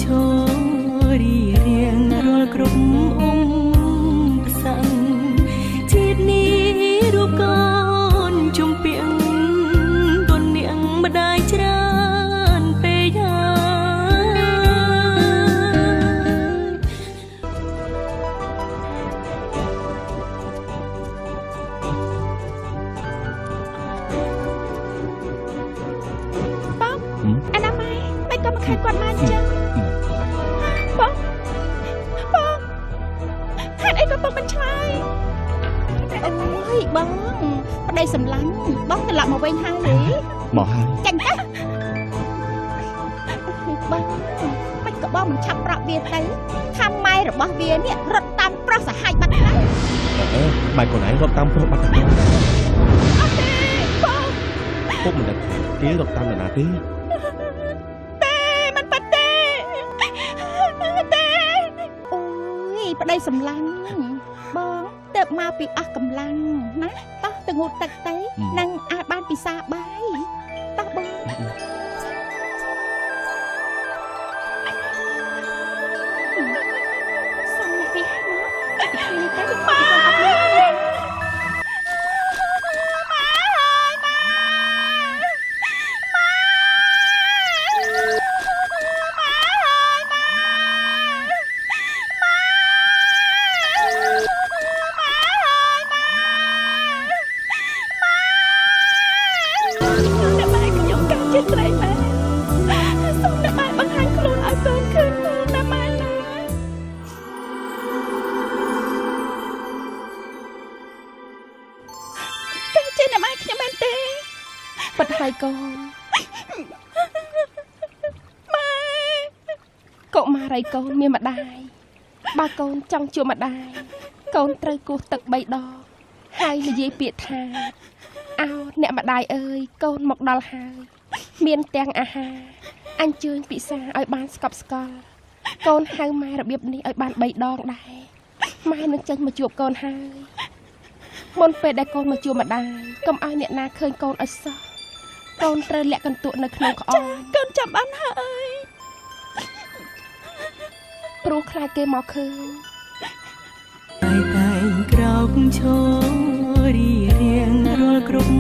ឈររីរៀងរាល់គ្រប់ឧបសគ្គជាតិនេះរូបកូនជំពាក់គុណនាងម្ដាយច្រើនពេកហើយ បងអាណាម៉ែមិនក៏មកខែគាត់មកអញ្ចឹងបងបងហេតុអីក៏បងមិនឆ្លើយ អូយបងប្តីសម្លាញ់បងត្រឡប់មកវិញហើយទេ មកហើយ ចាញ់ទៅបងមិនក៏បងមិនឆាប់ប្រាប់វាទៅថាម៉ែរបស់វានេះរត់តាមប្រុសសាហាយបាត់ទៅ អឺម៉ែកូនឯងរត់តាមប្រុសបាត់ទៅ អត់ទេបង ពុកមិនដឹងថាគេរត់តាមនរណាទេ ទេមិនប៉ាត់ទេទេ អូយប្តីសម្លាញ់បងទៅមកពីអស់កម្លាំងណាតោះទៅងូតទឹកទៅនឹងអាចបានពិសាបាយតោះបង សំនេះវាហើយមកពីថ្ងៃនេះទៅវាអត់មានម៉ែហើយម៉ែម៉ែម៉ែហើយម៉ែម៉ែម៉ែហើយម៉ែម៉ែអ្នកម៉ែខ្ញុំកើតជាស្រីម៉ែសូមអ្នកម៉ែបង្ហាញខ្លួនឲ្យកូនឃើញផងណាម៉ែណា កែជាអ្នកម៉ែខ្ញុំមែនទេ ប៉ិតហើយកូន ម៉ែ កុមារីកូនមានម្ដាយបើកូនចង់ជួបម្ដាយកូនត្រូវគោះទឹក3ដងហើយនិយាយពាក្យថាអោអ្នកម្ដាយអើយកូនមកដល់ហើយមានទាំងអាហារអញ្ជើញពិសាឲ្យបានស្កប់ស្កល់កូនហៅម៉ែរបៀបនេះឲ្យបាន3ដងដែរម៉ែនឹងចេញមកជួបកូនហើយមុនពេលដែលកូនមកជួបម្ដាយកុំឲ្យអ្នកណាឃើញកូនឲ្យសោះកូនត្រូវលាក់កន្ទក់នៅក្នុងក្អម កូនចាំបានហើយ ព្រោះខ្លាចគេមកឃើញ តែតែងក្រោកឈររីរៀងរាល់គ្រប់